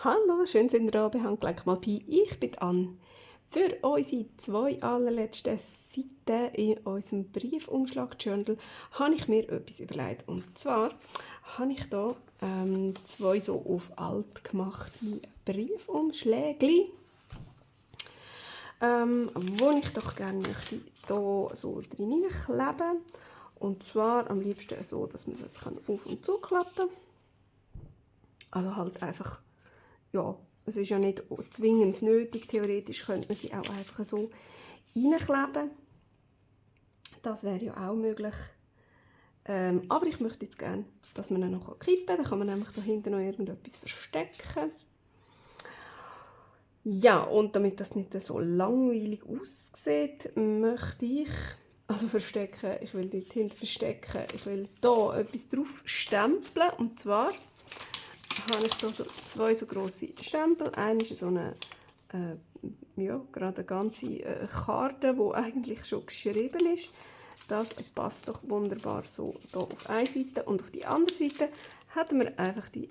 Hallo, schön sind ihr da bei Handgelenk mal Pi. Ich bin Anne. Für unsere 2 allerletzten Seiten in unserem Briefumschlag-Journal habe ich mir etwas überlegt. Und zwar habe ich hier 2 so auf alt gemachte Briefumschläge, wo ich doch gerne möchte hier so drin kleben. Und zwar am liebsten so, dass man das auf- und zuklappen kann. Also halt einfach, ja, es ist ja nicht zwingend nötig. Theoretisch könnte man sie auch einfach so reinkleben. Das wäre ja auch möglich. Aber ich möchte jetzt gerne, dass man ihn noch kippen kann. Dann kann man nämlich dahinter noch irgendetwas verstecken. Ja, und damit das nicht so langweilig aussieht, möchte ich, also verstecken, ich will dort hinten verstecken, ich will hier etwas drauf stempeln. Und zwar habe ich hier so 2 so grosse Stempel. Eine ist so eine, ja, gerade eine ganze Karte, die eigentlich schon geschrieben ist. Das passt doch wunderbar so hier auf eine Seite. Und auf die andere Seite hätten wir einfach die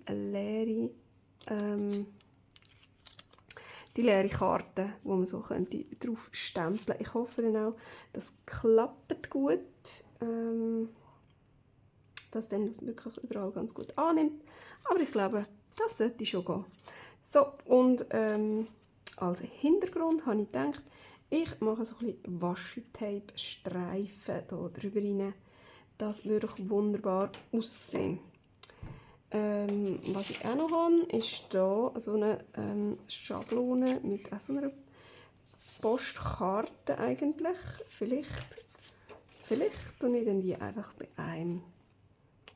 leere Karte, wo man so könnte drauf stempeln. Ich hoffe dann auch, das klappt gut, dass dann das wirklich überall ganz gut annimmt. Aber ich glaube, das sollte schon gehen. So, und als Hintergrund habe ich gedacht, ich mache so ein bisschen Washi-Tape-Streifen hier drüber rein. Das würde auch wunderbar aussehen. Was ich auch noch habe, ist hier so eine Schablone mit so einer Postkarte eigentlich. Vielleicht tue ich dann die einfach bei einem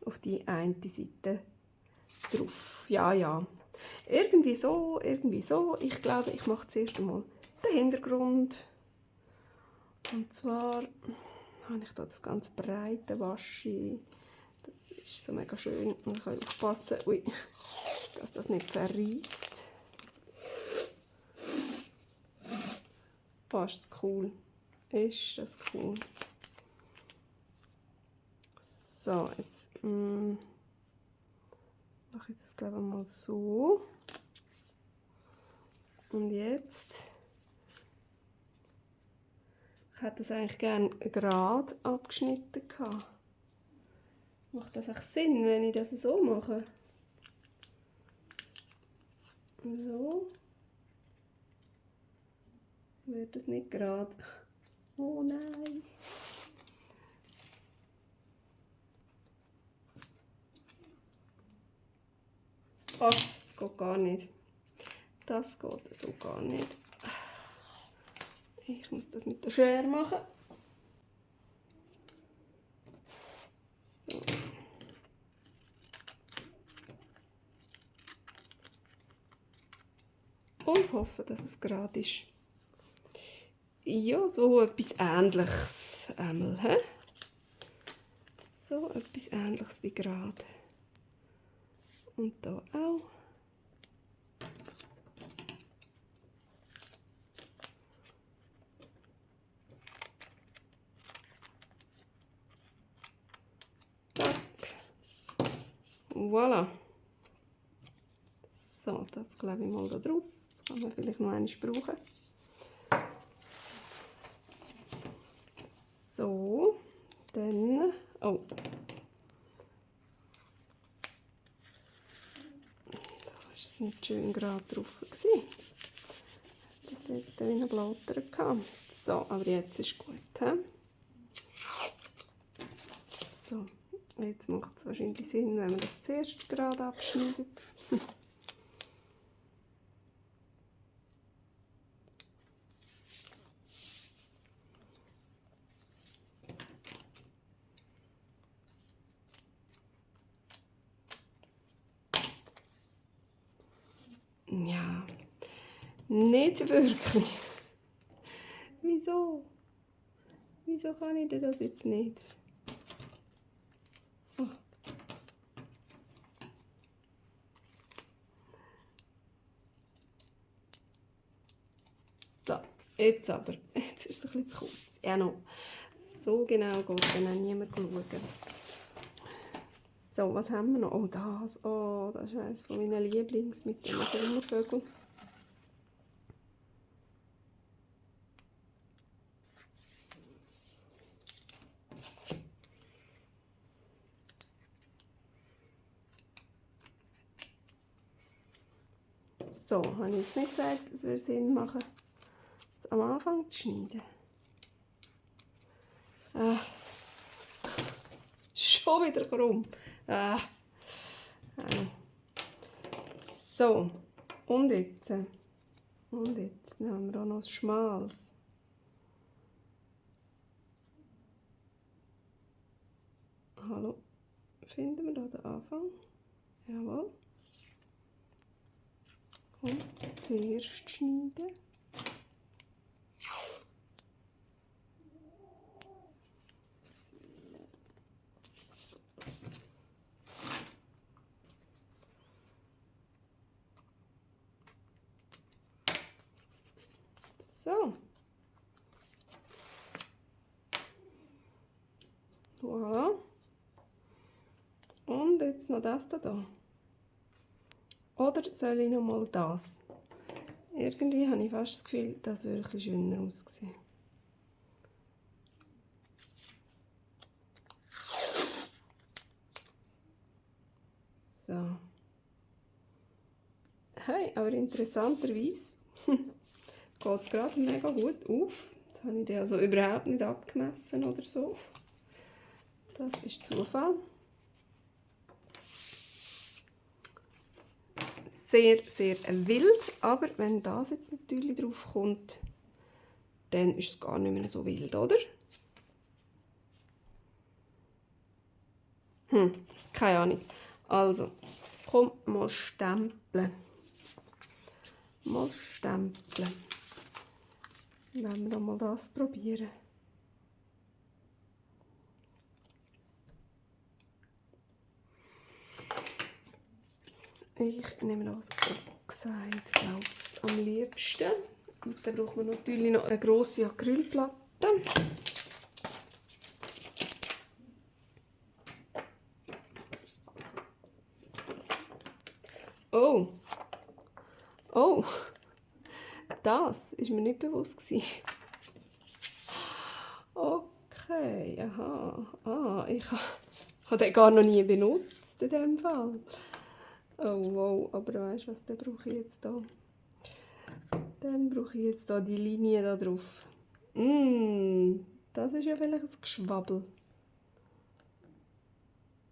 auf die eine Seite drauf. Ja. Irgendwie so. Ich glaube, ich mache zuerst einmal den Hintergrund. Und zwar habe ich hier das ganz breite Waschi. Das ist so mega schön. Man kann aufpassen, dass das nicht verreist. Oh, ist das cool. Ist das cool. So, jetzt mache ich das, glaube ich, mal so. Und jetzt, ich hätte das eigentlich gerne gerade abgeschnitten gehabt. Macht das auch Sinn, wenn ich das so mache? So. Wird das nicht gerade? Oh nein. Oh, das geht gar nicht. Das geht so gar nicht. Ich muss das mit der Schere machen. So. Und hoffe, dass es gerade ist. Ja, so etwas Ähnliches. He? So etwas Ähnliches wie gerade. Und da auch. Zack. Voilà. So, das glaube ich mal da drauf. Das kann man vielleicht noch einmal brauchen. So, dann. Oh. Da war es nicht schön gerade drauf. Das hätte wie ein Blatter gehabt. So, aber jetzt ist gut. He? So, jetzt macht es wahrscheinlich Sinn, wenn man das zuerst gerade abschneidet. Ja, nicht wirklich. Wieso? Wieso kann ich das jetzt nicht? Oh. So, jetzt aber. Jetzt ist es ein bisschen zu kurz. Ja, noch. So genau geht dann auch niemand schauen. So, was haben wir noch? Oh, das. Oh, das ist eines von meinen Lieblings mit den Sommervögeln. So, habe ich jetzt nicht gesagt, es würde Sinn machen, jetzt am Anfang zu schneiden. Schon wieder krumm. So, und jetzt nehmen wir auch noch ein schmales. Hallo, finden wir da den Anfang? Jawohl. Und zuerst schneiden. So. Voilà. Und jetzt noch das hier. Oder soll ich noch mal das? Irgendwie habe ich fast das Gefühl, das würde ein bisschen schöner aussehen. So. Hey, aber interessanterweise geht es gerade mega gut auf. Das habe ich also überhaupt nicht abgemessen oder so. Das ist Zufall. Sehr, sehr wild, aber wenn das jetzt natürlich drauf kommt, dann ist es gar nicht mehr so wild, oder? Keine Ahnung. Also, komm, mal stempeln. Mal stempeln. Wenn wir doch mal das probieren. Ich nehme das gesagt, glaube ich, am liebsten. Und dann braucht man natürlich noch eine grosse Acrylplatte. Oh! Oh! Das war mir nicht bewusst. Okay, aha. Ich habe den gar noch nie benutzt in diesem Fall. Oh wow, aber weißt du was, dann brauche ich jetzt da. Dann brauche ich jetzt da die Linie da drauf. Das ist ja vielleicht ein Geschwabbel.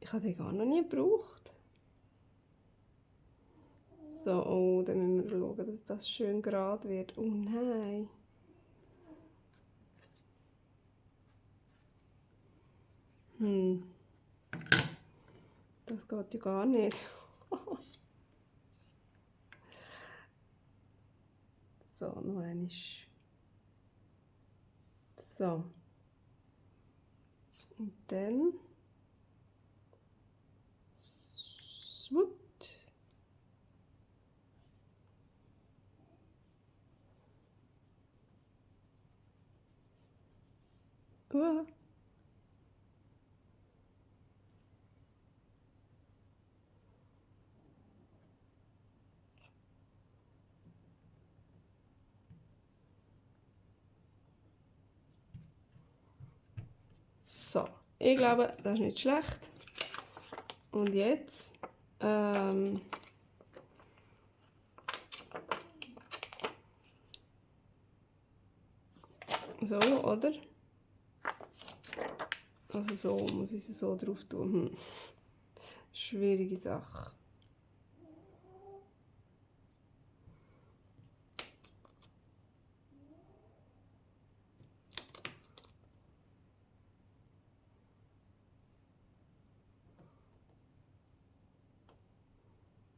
Ich habe den gar noch nie gebraucht. So, oh, dann müssen wir schauen, dass das schön gerade wird. Oh nein. Das geht ja gar nicht. So, noch einmal. So. Und dann. Swut. So, ich glaube, das ist nicht schlecht. Und jetzt so, oder? Also so muss ich es so drauf tun. Schwierige Sache.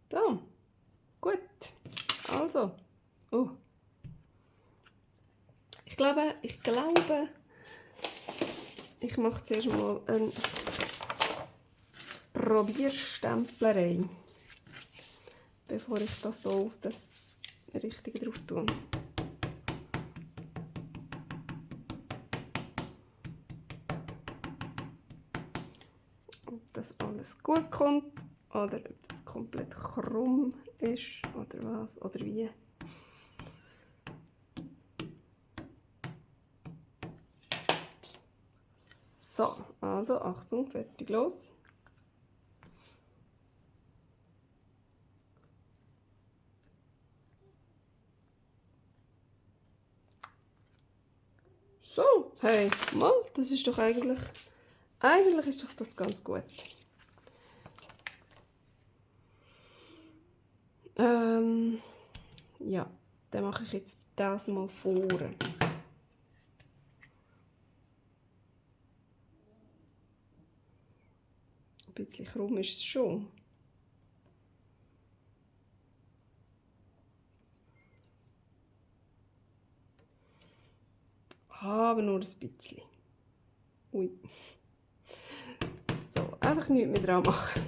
So, gut. Also, oh. Ich glaube, ich mache zuerst mal eine Probierstemplerei, bevor ich das hier auf das Richtige drauf tue. Und das alles gut kommt oder ob das komplett krumm ist oder was oder wie. So, also Achtung, fertig, los. So, hey, mal, das ist doch eigentlich ist doch das ganz gut. Ja, dann mache ich jetzt das mal vor. Ein bisschen krumm ist es schon. Aber nur ein bisschen. Ui. So, einfach nichts mehr dran machen.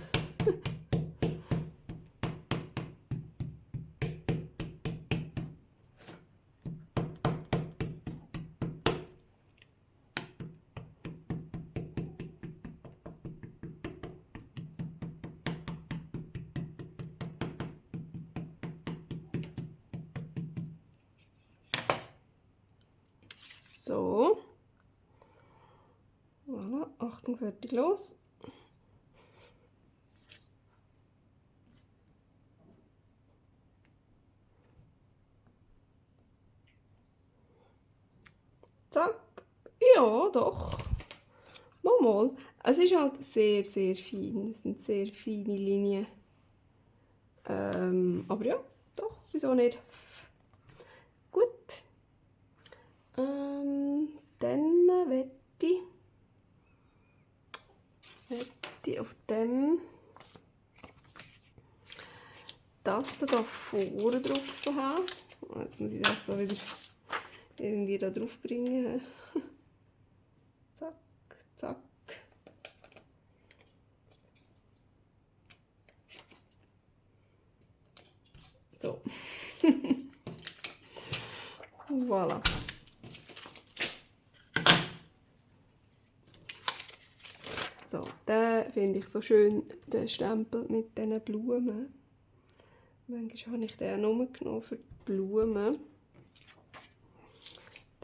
So. Voilà, Achtung, fertig, los. Zack. Ja, doch. Mal. Es ist halt sehr, sehr fein. Es sind sehr feine Linien. Aber ja, doch, wieso nicht? Gut. Dann wette ich auf dem das da vorne drauf haben. Jetzt muss ich das da wieder irgendwie da drauf bringen. Zack, zack. So. Voilà. So, den finde ich so schön, den Stempel mit diesen Blumen. Manchmal habe ich den auch nur genommen für die Blumen.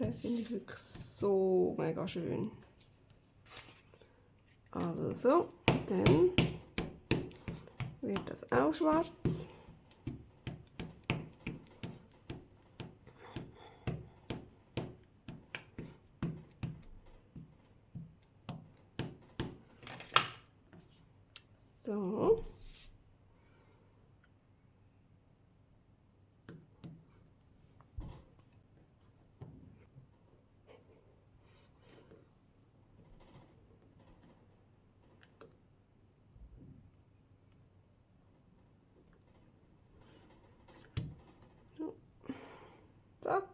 Den finde ich wirklich so mega schön. Also, dann wird das auch schwarz. So. Zack.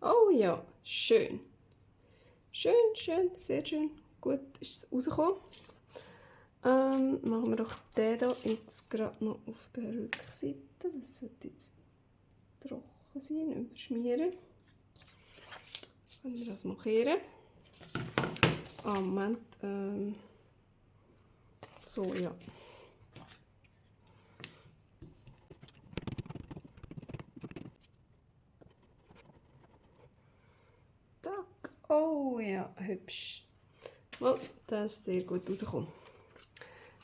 Oh ja, schön. Schön, schön, sehr schön. Gut ist es rausgekommen. Machen wir doch den hier jetzt gerade noch auf der Rückseite. Das sollte jetzt trocken sein, nicht verschmieren. Können wir das markieren. Moment. So, ja. Zack. Oh ja, hübsch. Oh, das ist sehr gut rausgekommen.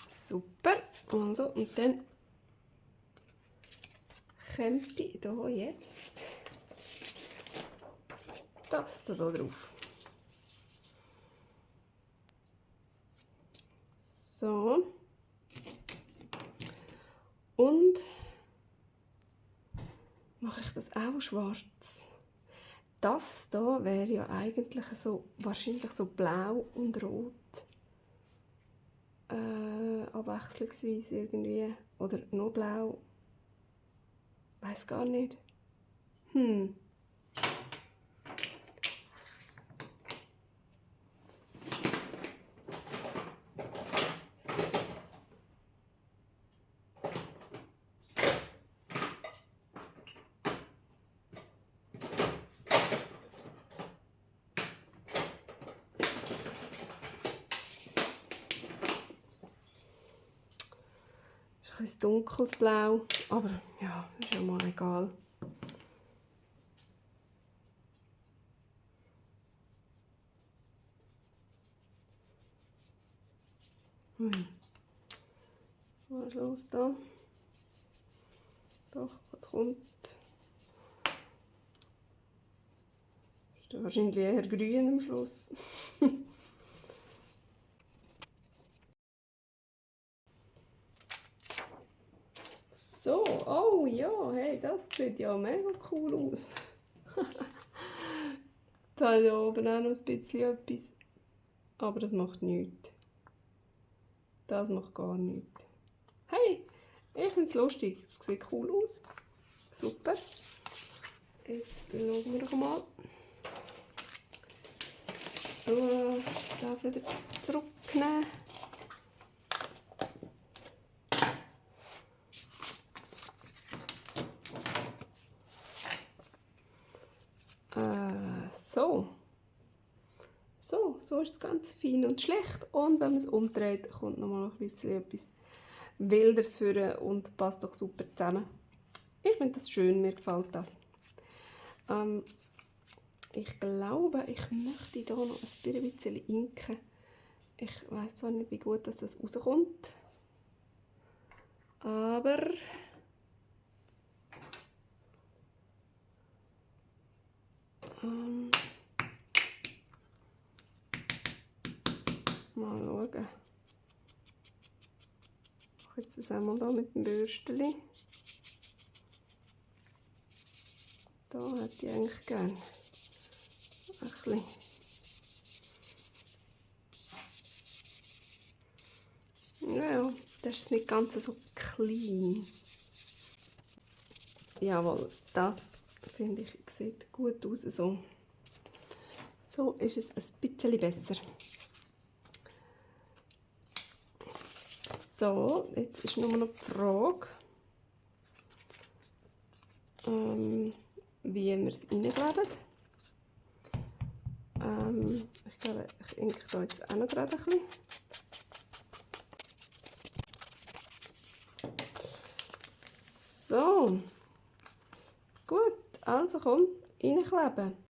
Super. Also, und dann kommt hier jetzt das da drauf. So. Und mache ich das auch schwarz. Das hier wäre ja eigentlich so, wahrscheinlich so blau und rot. Abwechslungsweise irgendwie. Oder nur blau. Weiß gar nicht. ein dunkles Blau, aber ja, ist ja mal egal. Was ist los da? Doch, was kommt? Ist da wahrscheinlich eher grün am Schluss. So, oh ja, hey, das sieht ja mega cool aus. Da habe ich hier oben auch noch ein bisschen etwas, aber das macht nichts. Das macht gar nichts. Hey, ich finde es lustig, es sieht cool aus. Super. Jetzt schauen wir doch mal. Das wieder zurücknehmen. So. So ist es ganz fein und schlecht. Und wenn man es umdreht, kommt noch mal ein bisschen etwas Wilderes vor und passt doch super zusammen. Ich finde das schön, mir gefällt das. Ich glaube, ich möchte hier noch ein bisschen inken. Ich weiß zwar nicht, wie gut das rauskommt, aber mal schauen. Ich mache jetzt das einmal hier mit dem Bürstchen. Da hätte ich eigentlich gerne ein bisschen. Ja, das ist nicht ganz so clean. Jawohl, das finde ich sieht gut aus. So ist es ein bisschen besser. So, jetzt ist nur noch die Frage, wie wir es reinkleben. Ich glaube, ich inke da jetzt auch noch gerade ein bisschen. So, gut, also komm, reinkleben.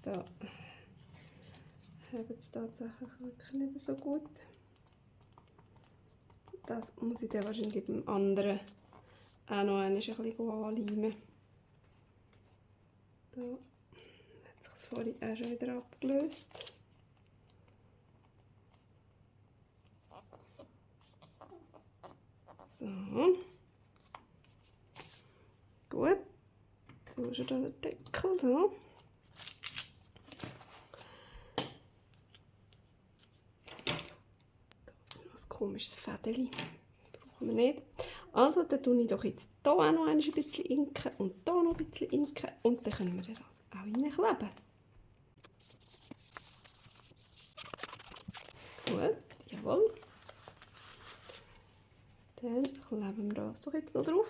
Da haben es tatsächlich wirklich nicht so gut. Das muss ich dann wahrscheinlich beim anderen auch noch ein bisschen anleimen. Da hat sich das vorhin auch schon wieder abgelöst. So. Gut. Jetzt haben wir schon den Deckel da. Ein komisches Fädeli. Brauchen wir nicht. Also, dann tue ich doch jetzt hier auch noch ein bisschen inken und hier noch ein bisschen inken und dann können wir das auch reinkleben. Gut, jawohl. Dann kleben wir das doch jetzt noch drauf.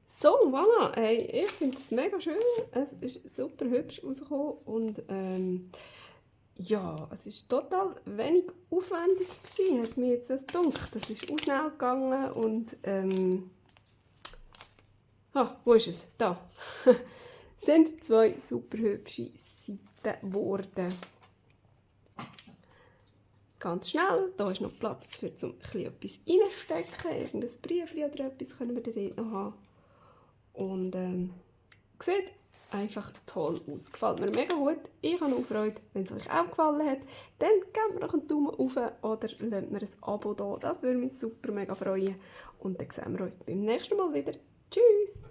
So, voilà. Hey, ich finde es mega schön. Es ist super hübsch rausgekommen und ja, es war total wenig aufwendig gewesen, hat mir jetzt das gedacht. Das ist auch schnell gegangen und wo ist es? Da. Es sind 2 super hübsche Seiten geworden. Ganz schnell, da ist noch Platz für zum etwas reinstecken, irgendein Briefchen oder etwas können wir dort noch haben. Und sieht einfach toll aus. Gefällt mir mega gut. Ich habe auch Freude, wenn es euch auch gefallen hat. Dann gebt mir doch einen Daumen hoch oder lasst mir ein Abo da. Das würde mich super mega freuen. Und dann sehen wir uns beim nächsten Mal wieder. Tschüss!